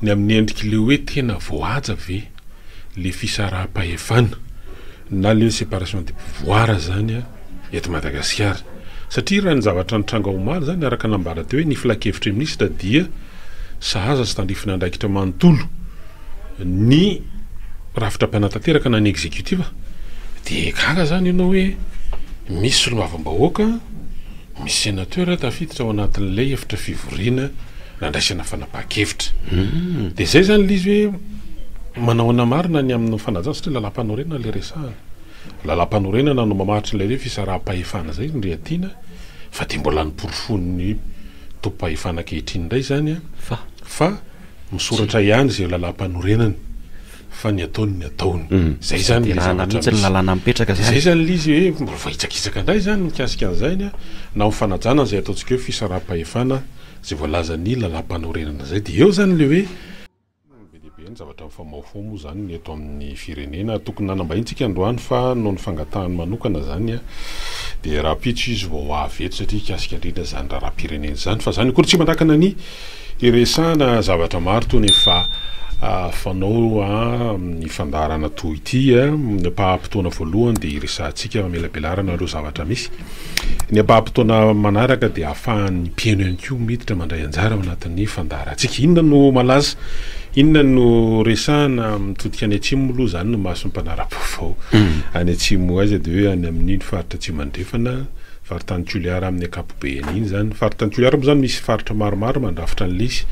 Ny amin'ny endrik'ilay hoe tena voahaja ve le fisaraham-pahefana na le hoe séparation des pouvoirs zany eto Madagasikara? Satria raha ny zavatra nitranga omaly zany araka nambara teo hoe ny filankevitry ny minisitra dia sahaza sy tandrifin'andraikitra manontolo ny rafitra mpanatanteraka na ny exécutif dia gaga zany ianao hoe misy solombavambahoaka Misy sénateur tafiditra ao anatin'ilay efitra fivoriana nandraisana fanapahan-kevitra. Dia izay izany ilay izy hoe manao ahoana marina ny amin'ny fanajana satria lalàmpanorenana ilay resahana. Lalàmpanorenana no mamaritra ilay hoe fisaraham-pahefana izay ry Ndriatiana fa dia mbola noporofoin'ny tompom-pahefana ankehitriny indray izany fa misoratra ihany izay lalàmpanorenana. fa ny ataony ny ataony. Zay zany le zavatra misy. lalàna mipetraka zany. Zay zany le izy hoe mbola voahitsakitsaka indray zany mikasika an'izay ny na ho fanajana an'izay ataontsika hoe fisaraham-pahefana izay voalazan'ny lalàmpanorenana zay dia eo zany le hoe be dia be ny zavatra mifamahofaho moa zany ny eto amin'ny firenena. Tokony nanambahiny-tsika androany fa noho ny fangatahany manokana zany dia rahampitso izy vao ho avy eto satria hikasika indrindra izany raharaham-pirenena izany fa zany akory tsy mandakana ny Hiresahana zavatra maro toy ny efa fanao amin'ny fandaharana toy ity. Ny ampaham-potoana voalohany dia hiresahantsika famelabelarana ireo zavatra misy. Ny ampaham-potoana manaraka dia ahafahan'ny mpihaino ihany koa miditra mandray anjara ao anatin'ny fandaharantsika. Inona no malaza? Inona no resahana? Mitodika any atsimo aloha izany ny mason'ny mpanara-baovao. Any atsimo aiza dia hoe any amin'iny faritra atsimo andrefana. Faritany Toliara amin'ny ankapobeny iny izany. Faritany Toliara moa izany misy faritra maromaro mandrafitra an'ilay izy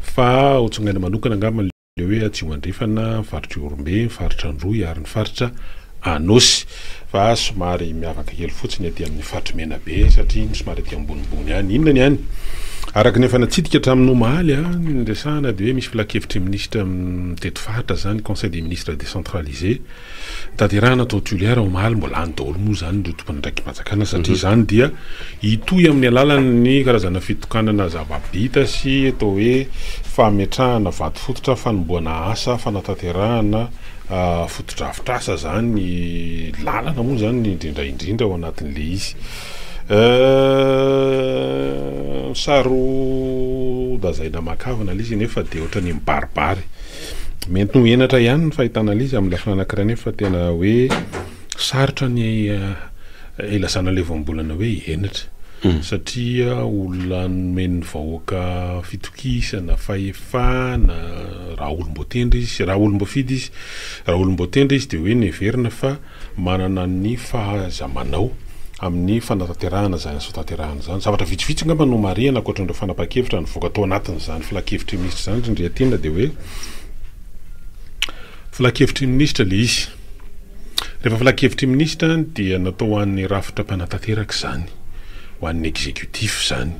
fa ho tsongaina manokana angamba ilay hoe Atsimo Andrefana, ny faritra Ihorombe, ny faritra Androy ary ny faritra Anôsy. Fa somary miavaka kely fotsiny aty amin'ny faritr'i Menabe satria iny somary aty ambonimbony any. Inona ny any? Araka ny efa natsidika hatramin'ny omaly, ny niresahana dia hoe misy filankevitry ny minisitra mitety faritra izany, Conseil des ministres décentralisé. Tanterahina tao Toliara omaly, mbola any daholo moa izany ireo tompon'andraiki-panjakana satria izany dia hitohy amin'ny alalan'ny karazana fitokanana zava-bita sy atao hoe fametrahana vato fototra, fanombohana asa, fanatanterahana fotodrafitrasa izany, lalana moa izany indrindra indrindra ao anatin'ilay izy. Saro-dazaina aman-kavana ilay izy nefa dia ohatran'ny mibaribary. Mety ho henatra ihany ny fahitana an'izy amin'ny lafiny anankiray nefa tena hoe sarotra ny ilazana ilay voambolana hoe henatra satria olona nomen'ny vahoaka fitokisana, fahefana, raha olom-boatendry izy, raha olom-boafidy izy, raha olom-boatendry izy dia hoe neverina fa manana ny fahaiza-manao amin'ny fanatanterahana izany asa tanterahana izany. Zavatra vitsivitsy angamba no marihana ankoatran'ireo fanapahan-kevitra nivoaka tao anatin'izany filankevitry ny minisitra izany ry Ndriatiana dia hoe filankevitry ny minisitra ilay izy. Rehefa filankevitry ny minisitra dia natao ho an'ny rafitra mpanatanteraka izany, ho an'ny exécutif izany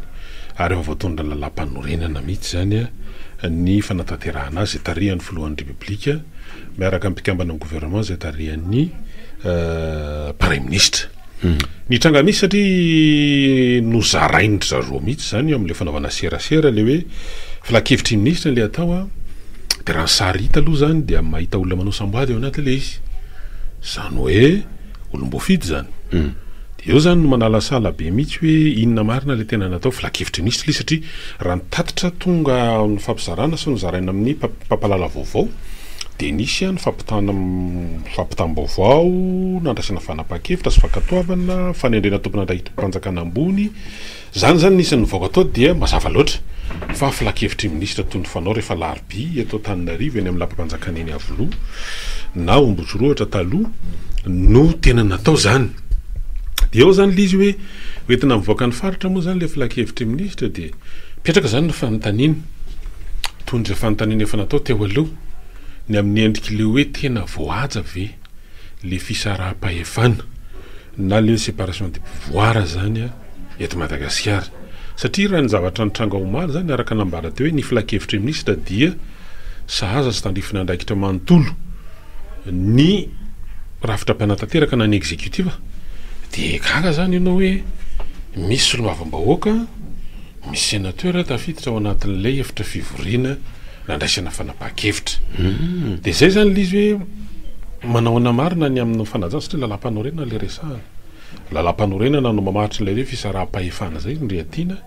ary efa voatondron'ny lalàmpanorenana mihitsy izany ny fanatanterahana azy izay tarihan'ny filohan'ny Repoblika. miaraka amin'ny mpikambana amin'ny gouvernement izay tarihan'ny praiminisitra. Ny tranga misy satria nozarain-dry zareo mihitsy izany eo amin'ilay fanaovana serasera ilay hoe filankevitry ny minisitra ilay atao an, dia raha ny sary hita aloha izany dia mahita olona manao samboady ao anatin'ilay izy. Izany hoe olom-boafidy izany. Dia eo izany no manalasala be mihitsy hoe inona marina ilay tena natao filankevitry ny minisitra ilay izy satria raha ny tatitra tonga nifampizarana sy nozaraina amin'ny mpampahalala vaovao dia nisy ny fampitana fampitam-baovao, nandraisana fanapahan-kevitra sy fankatoavana, fanendrena tompon'andraikitrim-panjakana ambony. Izany izany nisy nivoaka tao dia mazava loatra fa filankevitry ny minisitra toy ny fanao rehefa alarobia eto Antananarivo eny amin'ny lapam-panjakana eny Iavoloha na Ambohitsorohitra taloha no tena natao izany. Dia eo izany ilay izy hoe hoentina mivoaka ny faritra moa izany ilay filankevitry ny minisitra dia mipetraka izany ny fanontaniana toy ny izay fanontaniana efa natao teo aloha ny amin'ny endrik'ilay hoe tena voahaja ve ilay fisaraham-pahefana na ilay hoe séparation des pouvoirs izany eto Madagasikara. Satria raha ny zavatra nitranga omaly izany araka nambara teo hoe ny filankevitry ny minisitra dia sahaza sy tandrifin'andraikitra manontolo ny rafitra mpanatanteraka na ny exécutif dia gaga izany ianao hoe misy solombavambahoaka, misy sénateur tafiditra ao anatin'ilay efitra fivoriana nandraisana fanapahan-kevitra. Dia izay izany ilay izy hoe manao ahoana marina ny amin'ny fanajana satria lalàmpanorenana ilay resahana. Lalàmpanorenana no mamaritra ilay hoe fisaraham-pahefana izay ry Ndriatiana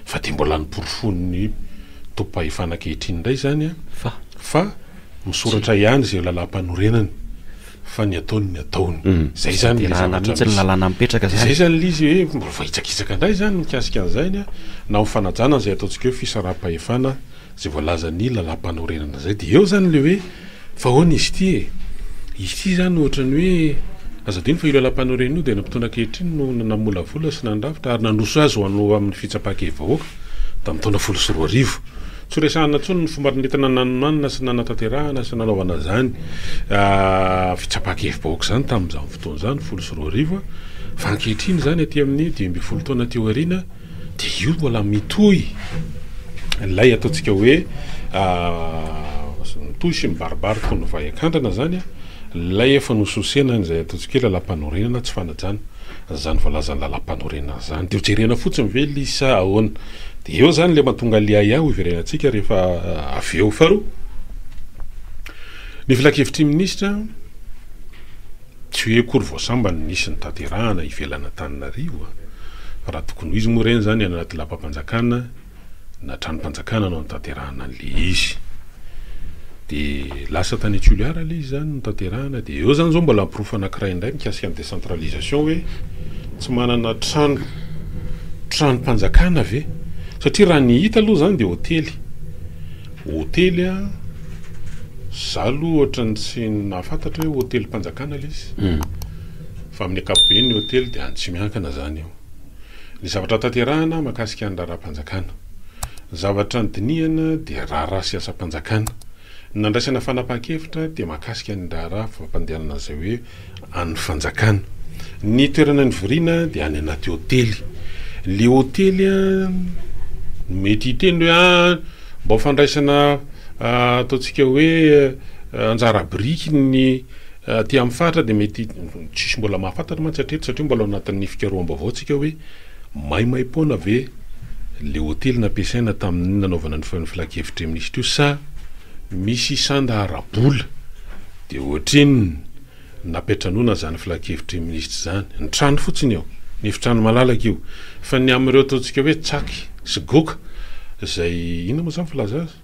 fa dia mbola noporofoin'ny. tompom-pahefana ankehitriny indray izany an, Fa. fa misoratra ihany izay lalàmpanorenana fa ny ataony ny ataony. Izay izany ilay Tanterahana zavatra mihitsy ny misy. lalàna mipetraka Izay izany. izany ilay izy hoe mbola voahitsakitsaka indray izany mikasika an'izay an, na ho fanajana izay ataontsika hoe fisaraham-pahefana Izay voalazan'ny lalàmpanorenana izay dia eo izany ilay hoe fa ahoana izy ity e? Izy ity izany ohatran'ny hoe aza adino fa io lalàmpanorenana io dia ny mpitondra ankehitriny no namolavola sy nandrafitra ary nandroso azy ho an'ho amin'ny fitsapan-kevi-bahoaka tamin'ny taona 2010. Tsy ho resahana intsony ny fomba nentina nanomanana sy nanatanterahana sy nanaovana izany fitsapan-kevi-bahoaka izany tamin'izany fotoana izany, 2010, fa ankehitriny izany aty amin'ny 15 taona aty aoriana, Dia io mbola mitohy ilay ataontsika hoe mitohy sy mibaribary toy ny vay an-kandrana izany ilay efa nososena izay ataontsika hoe lalàmpanorenana tsy fanajana izany voalazan'ny lalàmpanorenana izany. Dia hojerena fotsiny ve ilay izy sa ahoana? Dia eo izany ilay mahatonga ilay ahiahy hoverenantsika rehefa avy eo. Faharoa, ny filankevitry ny minisitra. Tsy hoe akory vao sambany nisy nitanterahana ivelan'Antananarivo a! Fa raha tokony ho izy moa ireny izany any anaty lapam-panjakana na tranom-panjakana no nitanterahana an'ilay izy. Dia lasa tany Toliara ilay izy izany notanterahana dia eo izany izao mbola porofo anankiray indray mikasika ny décentralisation hoe tsy manana trano tranom-panjakana ve? Satria raha ny hita aloha izany dia hotely. Hotely a, za aloha ohatran'ny tsy nahafantatra hoe hotelim-panjakana ilay izy, fa amin'ny ankapobeny ny hotely dia any tsy miankina zany io. Ny zavatra tanterahana mahakasika ny raharaham-panjakana. Ny zavatra nodinihana dia raharaha sy asam-panjakana. Ny nandraisana fanapahan-kevitra dia mahakasika ny raharaha fampandehanana izay hoe an'ny fanjakana. Ny toerana nivoriana dia any anaty hotely. Le hotely mety hiteny hoe ah mba ho fandraisana ataontsika hoe anjara biriky ny aty amin'ny faritra dia mety tsisy mbola mahafantatra mantsy hatreto satria mbola ao anatin'ny fikaroham-baovao tsika hoe maimaim-poana ve le hotely nampiasaina tamin'ny nanaovana ny filankevitry ny minisitra io sa misy sanda ara-bola. Dia ohatrinona nampiantranoana izany filankevitry ny minisitra izany? Ny trano fotsiny io, ny efitrano malalaka io. Fa ny amin'ireo ataontsika hoe tsaky sy goka, izay inona moa izany filaza azy?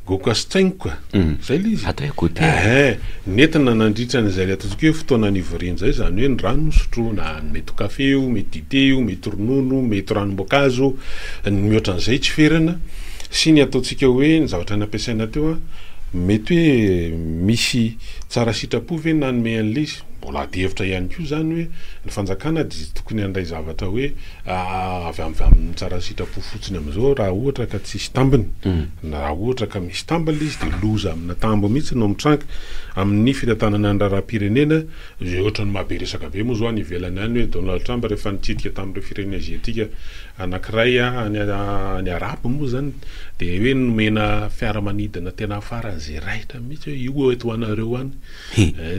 Goka sy tsaingoka, izay ilay izy? Atao hoe goûter. Ehe, nentina nandritra an'izay ataontsika hoe fotoana nivoriana izay, izany hoe ny rano nosotroina, mety ho kafe io, mety dite io, mety ronono, mety ranom-boankazo, ny mihoatra an'izay tsy ferana, sy ny ataontsika hoe ny zavatra nampiasaina teo an, Mety hoe misy tsara sitrapo ve nanome an'ilay izy? Mbola ady hevitra ihany koa izany hoe ny fanjakana dia tsy tokony handray zavatra hoe avy avy amin'ny tsara sitrapo fotsiny amin'izao raha ohatra ka tsisy tambiny. Na raha ohatra ka misy tambiny ilay izy dia loza amina tambo mihitsy no mitranga amin'ny fitantanana ny raharaham-pirenena. Izay ohatran'ny mahabe resaka be moa izao any ivelany any hoe Donald Trump rehefa nitsidika tamin'ireo firenena aziatika Anankiray any any arabo moa zany de hoe nomena fiaramanidina tena faran'izay raitra mihitsy hoe io eto ho anareo any.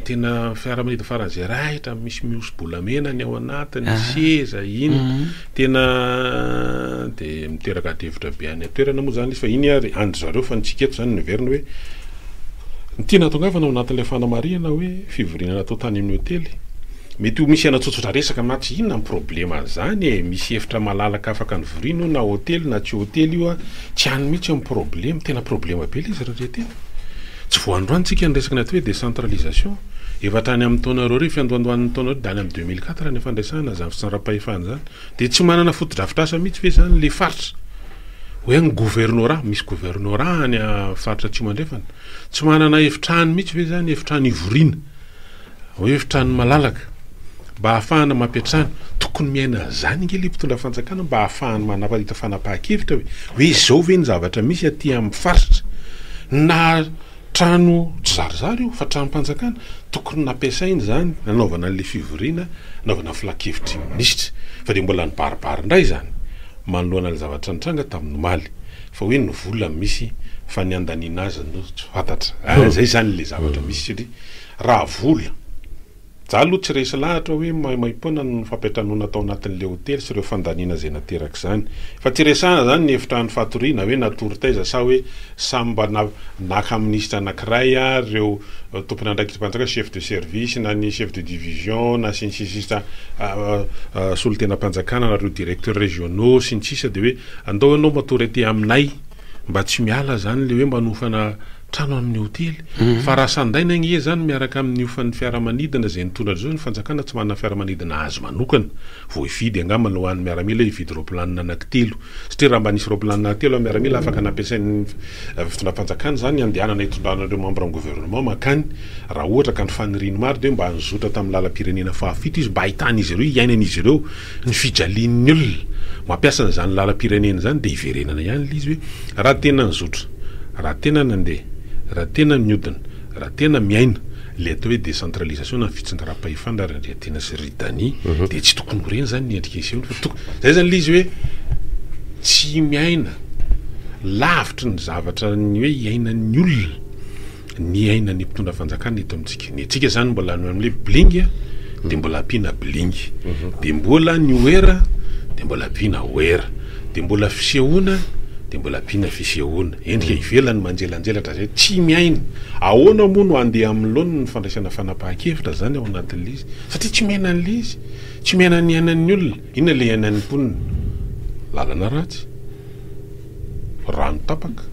Tena fiaramanidina faran'izay raitra misy mihoso-bolamena ny ao anatiny, seza iny. Tena de miteraka adihevitra be any an-toerana moa zany izy fa iny ary an-dry zareo fa ny tsika eto zany no heverina hoe ny tiana hatongavana ao anatin'ilay fanamarihana hoe fivoriana natao tany amin'ny hotely. Mety ho misy hanatsotsotra resaka mantsy, inona ny problema an'izany e, misy efitra malalaka afaka nivoriana io na hotely na tsy hotely io a, tsy any mihitsy ny problema, tena problema be ilay izy ry retena. Tsy vao androany tsika niresaka ny atao hoe décentralisation, efa hatrany amin'ny taona 2000, fiandohandohan'ny taona dia any amin'ny 2004 ny efa niresahana izany fitsaram-pahefana izany, dia tsy manana fotodrafitrasa mihitsy ve izany ilay faritra, hoe ny gouvernorat, misy gouvernorat any faritra Atsimo Andrefana, tsy manana efitrano mihitsy ve izany, efitrano ivoriana. Hoe efitrano malalaka mba ahafahana mampiantrano. Tokony miaina an'izany ange ilay mpitondra fanjakana mba ahafahany manapahita fanapahan-kevitra hoe hoe izao ve ny zavatra misy aty amin'ny faritra. Na trano tsy zarizary io fa tranom-panjakana tokony nampiasaina izany nanaovana an'ilay fivoriana nanaovana ny filankevitry ny minisitra. Fa dia mbola nibaribary indray izany manoloana ilay zavatra nitranga tamin'ny omaly fa hoe ny vola misy fa ny handaniana azy no tsy fantatra. Izay izany ilay zavatra misy satria Raha vola. Za aloha tsy resy lahatra hoe maimaimpoana ny fampiantranoana tao anatin'le hotely sy ireo fandaniana izay naterak'izany. Fa tsy resahana zany ny efitrano fatoriana hoe natory taiza sa hoe samy mba naka minisitra anakiray ary ireo tompon'andraikitrim-panjakana, chef de service na ny chef de division na sy ny sisa solontenam-panjakana na ireo directeurs régionaux sy ny sisa dia hoe andao ianao matory aty aminay. Mba tsy miala zany le hoe mba nofana trano amin'ny hotely. Fa raha sandaina ange zany miaraka amin'ny hofan'ny fiaramanidina izay nitondra azy io, ny fanjakana tsy manana fiaramanidina azy manokana. Vao hividy angamba ny ho an'ny miaramila hividy roaplanina anankitelo. Satria raha mba nisy roaplanina telo amin'ny miaramila afaka nampiasain'ny fitondram-panjakana izany handehanana hitondrana ireo membre ny gouvernement mankany. Raha ohatra ka ny faniriany maro dia hoe mba nizotra tamin'ny lalam-pirenena fahafito izy mba hahitan'izy ireo, hiainan'izy ireo ny fijalian'ny olona mampiasa an'izany lalam-pirenena izany dia hiverenana ihany ilay izy hoe raha tena nizotra, raha tena nandeha, raha tena niodina, raha tena miaina ilay atao hoe décentralisation na fitsinjaram-pahefana ry Andriantena sy ry Dany dia tsy tokony ho reny izany ny endrika isehoany fa tokony izay izany ilay izy hoe tsy miaina lavitry ny zavatra ny hoe iainan'ny olona ny iainan'ny mpitondra fanjakana eto amintsika. Ny antsika izany mbola any amin'ilay bling dia mbola ampiana bling. Dia mbola ny oera dia mbola ampiana oera. Dia mbola fisehoana dia mbola ampiana fisehoana. Endrika ivelany manjelanjelatra izay tsy miaina. Ahoana moa no handeha amin'ny laoniny ny fandraisana fanapahan-kevitra izany ao anatin'ilay izy? Satria tsy miaina an'ilay izy. Tsy miaina ny iainan'ny olona. Inona ilay iainan'ny mponina? Lalana ratsy. Rano tapaka.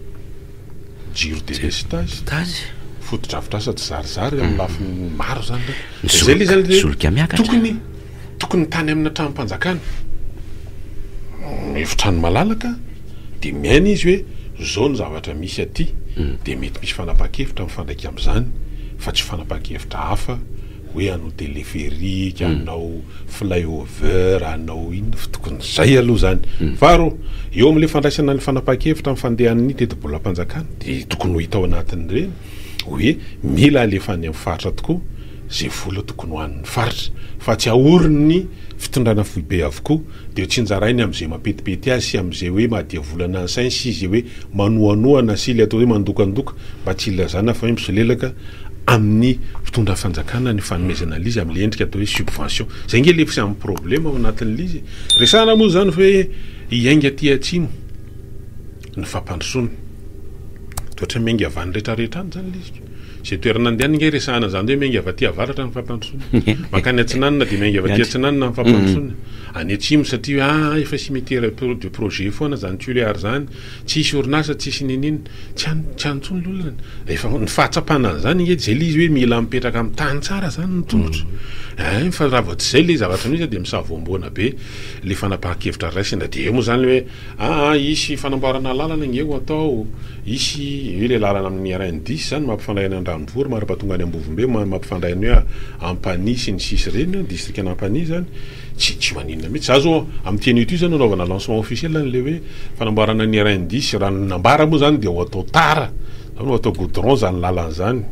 Jiro delestazy, fotodrafitrasa tsy zarizary amin'ny lafiny maro zany re. Ny Zay le zany le solika miakatra. Tokony tokony tany amina tranom-panjakana, efitrano malalaka dia miaina izy hoe zao ny zavatra misy aty dia mety misy fanapahan-kevitra mifandraika amin'izany fa tsy fanapahan-kevitra hafa hoe hanao téléphérique, hanao fly-over, hanao inona fa tokony izay aloha izany. Faharoa, eo amin'ilay fandraisana ny fanapahan-kevitra amin'ny fandehan'ny tetibolam-panjakana dia tokony ho hita ao anatin'ireny hoe mila alefa any amin'ny faritra tokoa izay vola tokony ho an'ny faritra fa tsy ahorin'ny fitondrana foibe avokoa dia tsinjarainy amin'izay mampetipety azy sy amin'izay hoe mahadiavolana ny sainy sy izay hoe manohanohana sy ilay atao hoe mandokandoka mba tsy hilazana fa hoe misolelaka amin'ny mpitondra fanjakana ny fanomezana an'ilay izy amin'ilay endrika atao hoe subvention. Izay ange ilay fisian'ny problema ao anatin'ilay izy e. Resahana moa izany fa hoe hiainga aty atsimo ny fampandrosoana. Dia ohatran'ny miainga avy any rehetrarehetra any izany ilay izy. Izay toerana andehanana ange resahana izany hoe miainga avy aty avaratra ny fampandrosoana. Mankany atsinanana dia miainga avy aty atsinanana ny fampandrosoana. Any atsimo satria hoe ah efa cimetière de projet foana izany Tuléar izany. Tsisy orinasa tsisy ninin tsy any tsy any intsony ny olona efa ny fahatsapana an'izany ange zay le izy hoe mila mipetraka amin'ny tany tsara zany ny tongotra ein fa raha vao tsy zay le zavatra misy dia misavoamboana be le fanapahan-kevitra raisina dia eo moa zany hoe aa hisy fanamboarana lalana ange ho atao hisy io le lalana amin'ny RN dix zany mampifandray any Andranovory marapatonga any Ambovombe mampifandray ny hoe Ampanihy sy ny sisa ireny distrikan'Ampanihy zany Tsy tsy maninona mihitsy. Za zao amin'ity anio ity zany anaovana lancement officiel an'ilay hoe fanamboarana ny RN dix. Raha ny nambara moa zany dia ho atao tara, zany ho atao goudron zany lalana zany.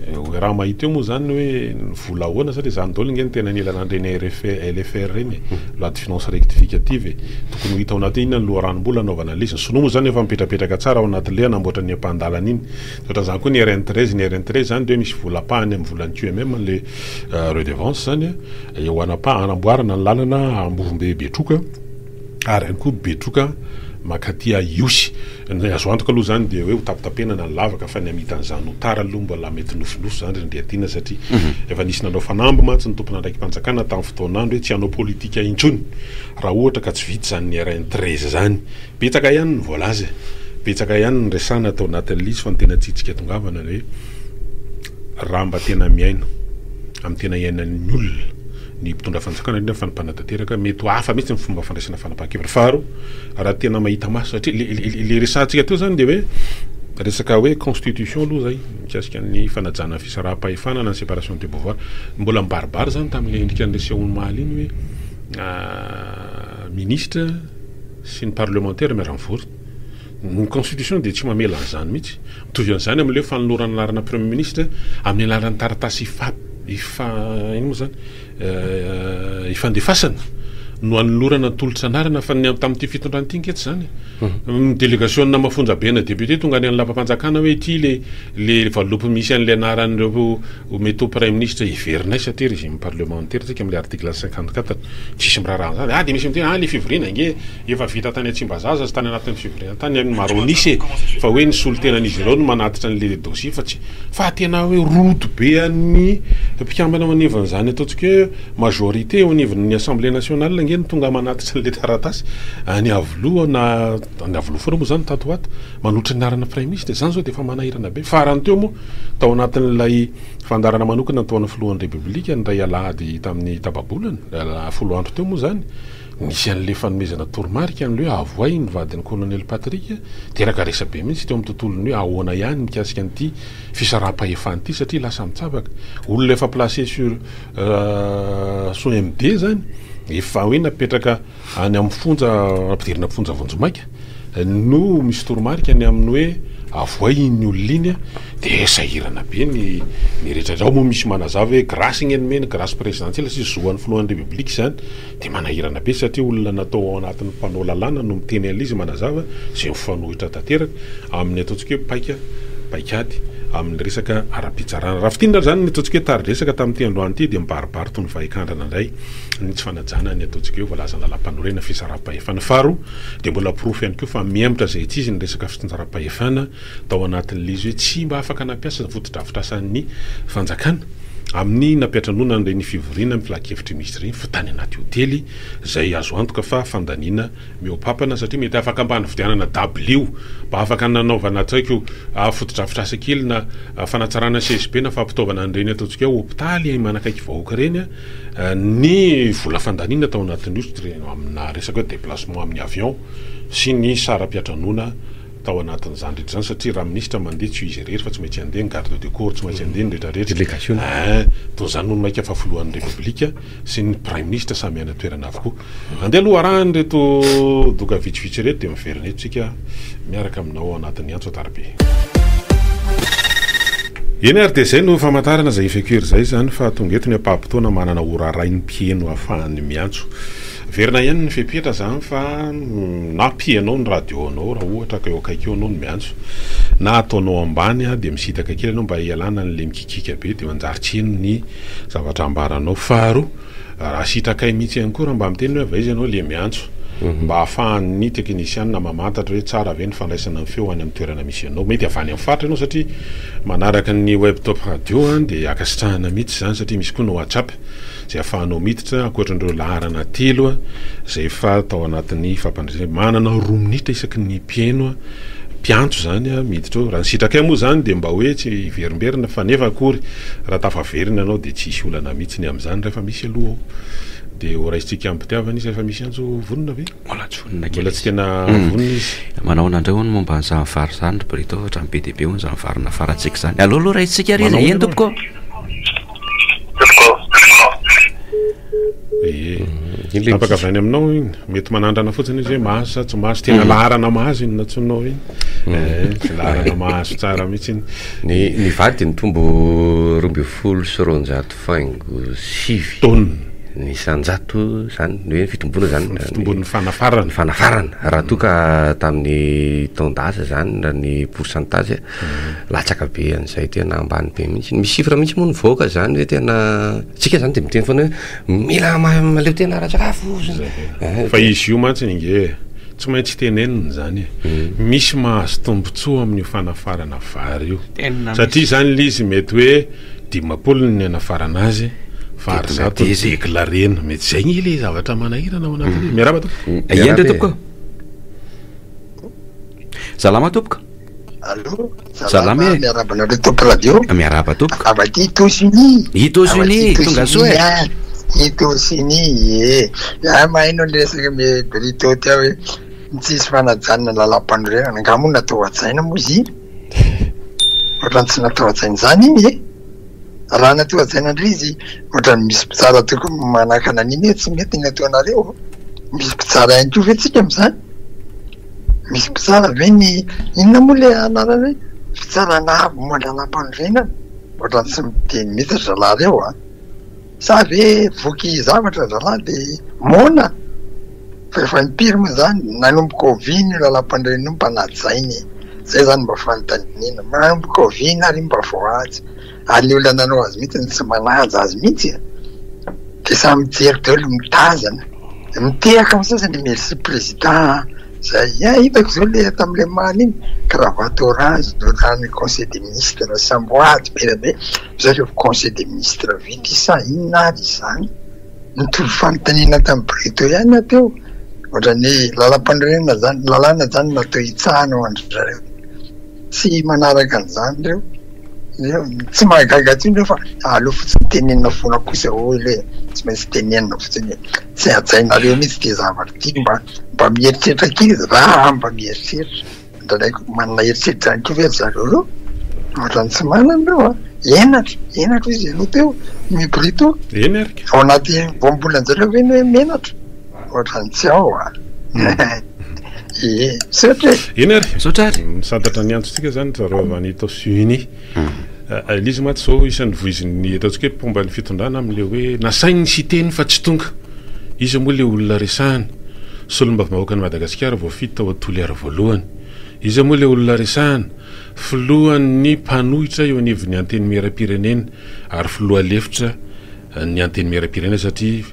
Raha mahita eo moa zany hoe ny vola ahoana satria zany daholo ange no tena nilana an'ireny RF LFR ireny e, loi de finance rectificative e. Tokony ho hita ao anaty hoe inona ny loharanom-bola anaovana an'ilay izy. Ny sinoa moa zany efa mipetrapetraka tsara ao anatin'ilay hanamboatra ny ampahan-dalana iny. Ohatran'izany koa ny RN 13, ny RN 13 zany dia hoe misy vola ampahany amin'ny volan'ny QMM an'ilay redevance zany a. Eo anamboarana ny lalana Ambovombe Betroka ary ihany koa Betroka mankaty Ihosy. Ny azo antoka aloha izany dia hoe ho tapitapenana ny lavaka fa ny hamita an'izany ho tara aloha mbola mety nofinofy izany ry Ndriatiana satria efa nisy nanao fanamby mantsy ny tompon'andraiki-panjakana tamin'ny fotoan'andro hoe tsy hanao politika intsony raha ohatra ka tsy vita izany RN 13 izany. Betsaka ihany ny voalaza e! Betsaka ihany ny resahana tao anatin'ilay izy fa ny tena tiantsika tongavana ny hoe raha mba tena miaina amin'ny tena iainan'ny olona ny mpitondra fanjakana, indrindra fa ny mpanatanteraka, mety ho hafa mihitsy ny fomba fandraisana fanapahan-kevitra. Faharoa, raha tena mahita maso, satria le resahantsika teo zany dia hoe resaka hoe constitution aloha zay mikasika ny fanajana ny fisaraham-pahefana na ny séparation des pouvoirs. Mbola mibaribary zany tamin'ilay endrika nireseho omaly iny hoe ministra sy ny parlemantera miara-mivory. Ny constitution dia tsy mamela an'izany mihitsy. Mitovy an'izany amin'ilay hoe fanolorana anarana premier ministre amin'ny alalan'ny taratasy ifa ifa inona moa izany ifandefasana no anolorana ny tolotra anarana fa ny tamin'ity fitondrana ity ange tsy izany e. Ny délégation-na mafonja be ana député tonga any amin'ny lapam-panjakana hoe ity le le valopy misy an'ilay anaran'ireo mety ho praiminisitra heverinay satria régime parlementaire tsika amin'ilay article 54 tsisy miraharaha an'izany. Ah dia misy miteny ah le fivoriana ange Efa vita tany Tsimbazaza sy tany anatin'ny fivoriana tany amin'ny Maronisy e! Fa hoe ny solontenan'izy ireo no manatitra an'ilay dossier fa tsy fa tena hoe rodo be an'ny mpikambana eo anivon'izany ataontsika hoe majorité eo anivon'ny Assemblée nationale ange. ange no tonga manatitra an'ilay taratasy any Iavoloha na any Iavoloha foana moa izany tato ho ato, manolotra ny anarana Praiminisitra. Izany izao dia efa manahirana be. Farany teo moa, tao anatin'ilay fandaharana manokana nataon'ny Filohan'ny Repoblika ny iray alahady tamin'ny tapa-bolana, folo andro teo moa izany, Nisy an'ilay fanomezana toromarika an'ilay hoe avohay ny vadin'ny Colonel Patrick, teraka resabe mihitsy teo amin'ny tontolon'ny hoe ahoana ihany mikasika an'ity fisaraham-pahefana ity satria lasa mitsabaka. Olona efa placé sur sous MD zany, efa hoe napetraka any amin'ny fonja, nampidirina am-ponja vonjimaika no misy toromarika ny amin'ny hoe avohay iny olona iny dia sahirana be ny ny rehetra. Ao moa misy manazava hoe grâce iny nomena, grâce présidentielle satria zo an'ny filohan'ny République izany. Dia manahirana be satria olona natao ao anatin'ny mpanao lalàna no miteny an'ilay izy manazava izay mifanohitra tanteraka amin'ny ataontsika hoe paika, paikady amin'ny resaka ara-pitsarana. Raha fintinina ary izany ny ataontsika hoe tari-dresaka tamin'ity androany ity dia mibaribary toy ny vahikandrana indray ny tsy fanajana ny ataontsika hoe voalazan'ny lalàmpanorenana fisaraham-pahefana. Faharoa dia mbola porofo ihany koa fa mihemotra izay tsy izy ny resaka fitsinjaram-pahefana tao anatin'ilay izy hoe tsy mba afaka nampiasa ny fotodrafitrasan'ny fanjakana amin'ny nampiantranoana an'ireny fivoriana amin'ny filan-kevitry ny minisitra ireny fa tany anaty hotely izay azo antoka fa fandaniana mihoa-pampana satria mety afaka mba nividianana dabilio mba afaka nanaovana tsy haiko fotodrafitrasa kely na fanatsarana CSB na fampitaovana an'ireny ataontsika hoe hopitaly manakaiky vahoaka ireny ny vola fandaniana tao anatin'io amina resaka hoe déplacement amin'ny avion sy ny saram-piantranoana tao anatin'izany rehetra izany satria raha minisitra mandeha tsy ho izy irery fa tsy maintsy handeha ny garde de corps, tsy maintsy handeha ny rehetra rehetra. Délégation. Ein, toa izany no maika fa filohan'ny Repoblika sy ny praiminisitra samy any an-toerana avokoa. Andeha aloha arahana ireto doka vitsivitsy ireto dia miverina eto isika miaraka aminao ao anatin'ny antso an-tariby. Eny ary dia izay no famantarana izay FAQ izay izany fa tonga eto ny ampaham-potoana manana ora iray ny mpiheno ahafahany miantso. Averina ihany ny fepetra zany fa na pihanao ny radio anao raha ohatra ka eo akaiky eo anao no miantso na ataonao ambany dia misintaka kely ianao mba hialana an'le mikikika be dia manjary tsy heno ny zavatra ambaranao. Faharoa raha sitrakay mihitsy ihany koa raha mba miteny hoe avy aiza ianao le miantso mba ahafahan'ny teknisianina mamantatra hoe tsara ve ny fandraisana ny feo any amin'ny toerana misy anao. Mety avy any amin'ny faritra ianao satria manaraka ny web top radio dia ankasitrahana mihitsy izany satria misy koa ny whatsapp. izay ahafahanao miditra ankoatran'ireo laharana telo izay efa tao anatin'ny fampandresena. Manana roa minitra isaky ny mpihaino, mpiantso izany miditra eo. Raha ny sitrakay moa izany dia mba hoe tsy hiverimberina fa nefa akory raha tafaverina ianao dia tsy hisy olana mihitsy ny amin'izany rehefa misy aloha ao. Dia ho raisintsika amim-pitiavana izy rehefa misy antso vonona ve? Mbola tsy vonona kely Mbola tsy tena vonona izy. Manao ahoana indray hono momba an'izany vary izany ry Brito fa ohatran'ny be dia be hono izany vary nafarantsika izany. Aleo aloha raisintsika ary izy e. Eny tompoko. Ee. Tapaka avy any aminao iny. Mety manandrana fotsiny izy hoe mahazo sa tsy mahazo. Tena laharana mahazo iny nantsoinao iny. Eh, laharana mahazo tsara mihitsy iny. Ny ny vary dia nitombo 212 faingo sivy. Taonina. Ny isan-jato izany, ny hoe fitomboana izany. Ny fitombon'ny fanafarana. Ny fanafarana. Raha toa ka tamin'ny taon-dasa izany, raha ny pourcentage, Latsaka be an'izay tena ambany be mihitsy. Misy chiffre mihitsy moa nivoaka zany hoe tena tsika zany de miteny foana hoe mila mahaleo tena ara-tsakafo. Eh, Fa izy io mantsy ange tsy maintsy tenenina izany e. Mm. Misy mahazo tombontsoa amin'io fanafarana vary io. Satria izany ilay izy mety hoe 50 ny anafarana azy fa ary zato ny deklarena. Mety izay nge ilay zavatra manahirana ao anatin'io. Mm. Miarahaba tompoko. Mm. Eny tompoko. Salama tompoko. Allo, salama e. Miarahaba anareo Top Radio. Miarahaba tompoko. Avy aty Itaosy-Unis. Itaosy-Unis, tonga soa e. Itaosy-Unis, ie. Za maheno ny resaka me Brito teo hoe ny tsisy fanajana ny lalam-panorenana. Angaha moa natao hajaina moa izy iny? Ohatran'ny tsy natao hajaina izany iny e. Raha natao hajaina indray izy, ohatran'ny misy mpitsara tokony manakana an'iny hoe tsy mety ny ataonareo. Misy mpitsara ihany koa ve tsika amin'izany? Misy mpitsara ve ny inona moa le anarany hoe fitsarana avo momba ny lalam-panorenana? Ohatran'ny tsy miteny mihitsy ry zalahy reo a! Sa ve voky zavatra ry zalahy de moana? Fa efa impiry moa zany nanomboka oviana io lalam-panorenana io mba najaina e? Zay zany mba fanontaniana, manomboka oviana ary io mba voahaja? Ary ny olona nanao azy mihitsy no tsy manaja azy mihitsy e! De samy mijery daholo mitazana. Mitehaka amin'ny sasany merci président a! Zay eh hitako zao le tamle omaly iny cravate orange notany conseil des ministres samboady be dia be zay revo conseil des ministres vita sa inona ary izany? Nitovy fanontaniana tamin'i Brito ihany aho teo, ohatran'ny hoe lalampanorenana zany, lalàna zany natao hitsahana ho an-dry zareo. Tsy manaraka an'izany ireo. Ireo, tsy mahagaga intsony ireo fa aleo fotsiny tenenina foana kosa hoy ilay, tsy maintsy tenenina fotsiny hoe tsy hajainareo mihitsy ity zavatra ity, mba mba mieritreritra kely raha mba mieritreritra. Indraindray koa manana eritreritra ihany koa ve ry zareo ireo? Ohatran'ny tsy manana ireo an! Henatra, henatra izy ianao teo, Louis Brito. Eny ary ka. Ao anaty voambolan-jareo ve ny hoe menatra? Ohatran'ny tsy ao an! Ie, misaotra e! Eny ary. Misaotra ary. Misantatra ny antsontsika izany ry zareo avy any États-Unis. Ilay izy mantsy izao isan'ny voizin'ny ataontsika hoe mpomba ny fitondrana amin'ilay hoe nasainy nisy-teny fa tsy tonga. Iza moa ilay olona resahana? Solombavambahoakan'i Madagasikara voafidy tao Toliara voalohany. Iza moa ilay olona resahana? Filohan'ny mpanohitra eo anivon'ny Antenimierampirenena ary filoha lefitra ny Antenimierampirenena satria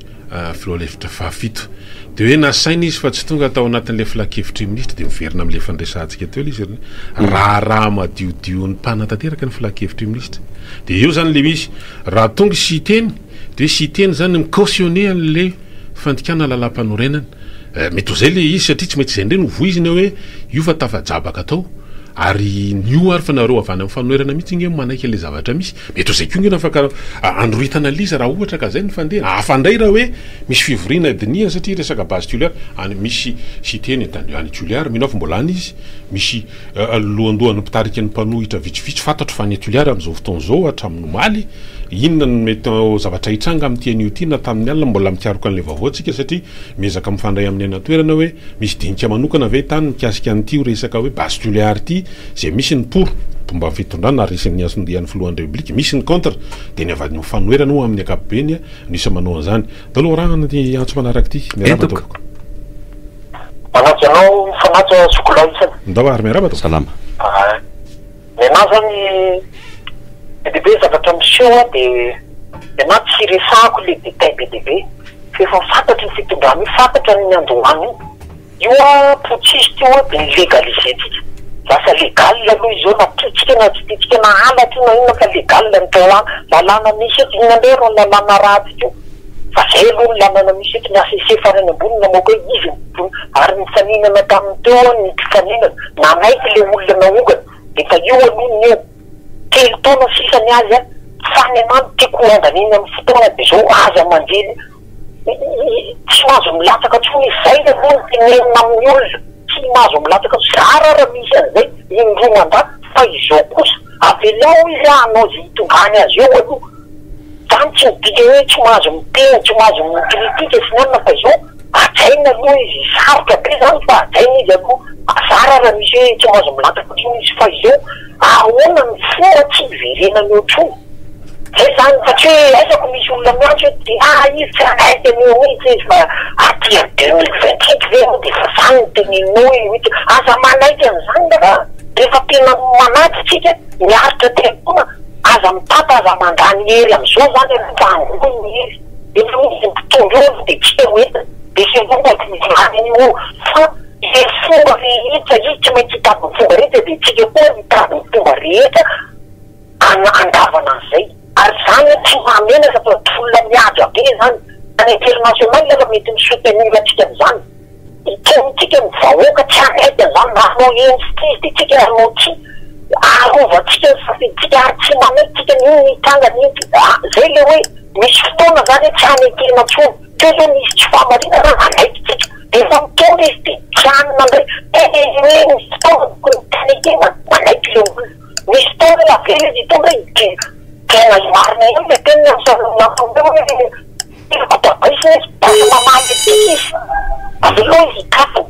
filoha lefitra fahafito. Dia hoe nasaina izy fa tsy tonga tao anatin'ilay filankevitry ny minisitra dia miverina amin'ilay efa niresahantsika teo ilay izy ry raharaha madiodion'ny mpanatanteraka ny filankevitry ny minisitra. Dia eo izany ilay izy raha tonga i Siteny dia hoe Siteny izany mi-cautionner an'ilay fandikana lalàmpanorenana. Mety ho izay ilay izy satria tsy maintsy izay indray no voizina hoe io fa tafajabaka tao ary ny io ary fa nareo avy any amin'ny fanoherana mihitsy nge manaiky an'ilay zavatra misy. Mety ho izay koa nge no afaka androritana an'ilay izy raha ohatra ka izay no fandehany. Hafa indray raha hoe misy fivoriana dinihana satria resaka base Toliara any misy Siteny any Toliara mino aho fa mbola any izy misy lohandohan'ny mpitarika ny mpanohitra vitsivitsy fantatro fa any Toliara amin'izao fotoana izao hatramin'ny omaly. Inona no mety ho zavatra hitranga amin'ity anio ity na tamin'ny alina? Mbola mikaroka an'ilay vaovao tsika satria miezaka mifandray amin'ny any an-toerana hoe misy dinika manokana ve tany mikasika an'ity ho resaka hoe base Tuléar ity izay misy ny pour, mpomba ny fitondrana ary isan'ny niantsondian'ny filohan'ny Repoblika, misy ny contre dia ny avy any amin'ny fanoherana moa amin'ny ankapobeny no isan'ny manao an'izany. Ndao aloha arahana ity antso manaraka ity. Miarahaba tompoko. Manaja anao mifanaja zokilahy isany. Ndao ary miarahaba tompoko. Salama. Nenah zany be dia be ny zavatra miseho an de nenah tsy resahako le détail be dia be fa efa fantatry ny fitondrana io fantatra ny niandohana io, io an putschiste io an de ni-legaliser tsika lasa légal aloha izy io na tiantsika na tsy tiantsika na halatra io na inona fa légal ny tao an lalàna misy eto inona indray ro lalàna ratsy io fa zay aloha ny lalàna misy eto ny HCC farany ambony namoaka hoe izy no ary nifaninana taminy teo an ny mpifaninana nanaiky le olona naongana Efa io aloha ny eo. Telo taona sisa ny azy a! Fa ny anah no tiako handaniana ny fotoana de zao aza manjely tsy mahazo milatsaka tsony izy zay aloha no tenenina amin'ny olona tsy mahazo milatsaka tsony zara ara misy an'izay indroa mandat fa izao kosa avelao izy hanao ze hitondrany azy eo aloha zany tsy midika hoe tsy mahazo miteny tsy mahazo mi-critique sy ny anona fa izao Hajaina aloha izy, sarotra be zany fa hajaina izy aloha, zara raha misy hoe tsy mahazo milatsaka intsony izy fa izao ahoana ny fomba tsy hiverenany eo intsony, zay zany fa tsy hoe aiza ko misy olona miantso hoe de ah izy tsy hanaiky an'io mihitsy izy fa aty am 2028 ve moa de efa zany no teneninao hoe mihitsy, aza manaiky an'izany raha rehefa tena manaja tsika miaritra telo taona, aza mitata aza mandany hery am'izao zany ianao fa angony ny hery. Efa misy mpitondra eo dia tsy te ho entina dia fiangonana tsy misy lany an'io eo fa izay fomba rehetra izy tsy maintsy hitady ny fomba rehetra dia tsika koa hitady ny fomba rehetra handavana an'izay ary izany tsy mahamenatra fa tolona mihaja be izany any international aza mety mi-soutenir antsika amin'izany. Itonintsika ny vahoaka tsy hanaiky an'izany na hanao eny sy tsia izy dia tsika hanao tsia. Arovantsika ny safidintsika ary tsy manaiky tsika n'inona hitranga n'inona tsy zay le hoe misy fotoana zany hoe tsy hanekena intsony. Teo zao nisy tsy fahamarinana hanaiky tsika. Dia efa mitondra izy dia tsy hanina indray. Tena hoe misy fotoana tokony tsy hanekena manaiky le olona. Misy fotoana hoe avela izy hitondra dia tena marina ihany le teniny amin'ny nataonareo hoe Tena kotabaisina izy, lasa mamaly antsika izy, avelao izy hikatona.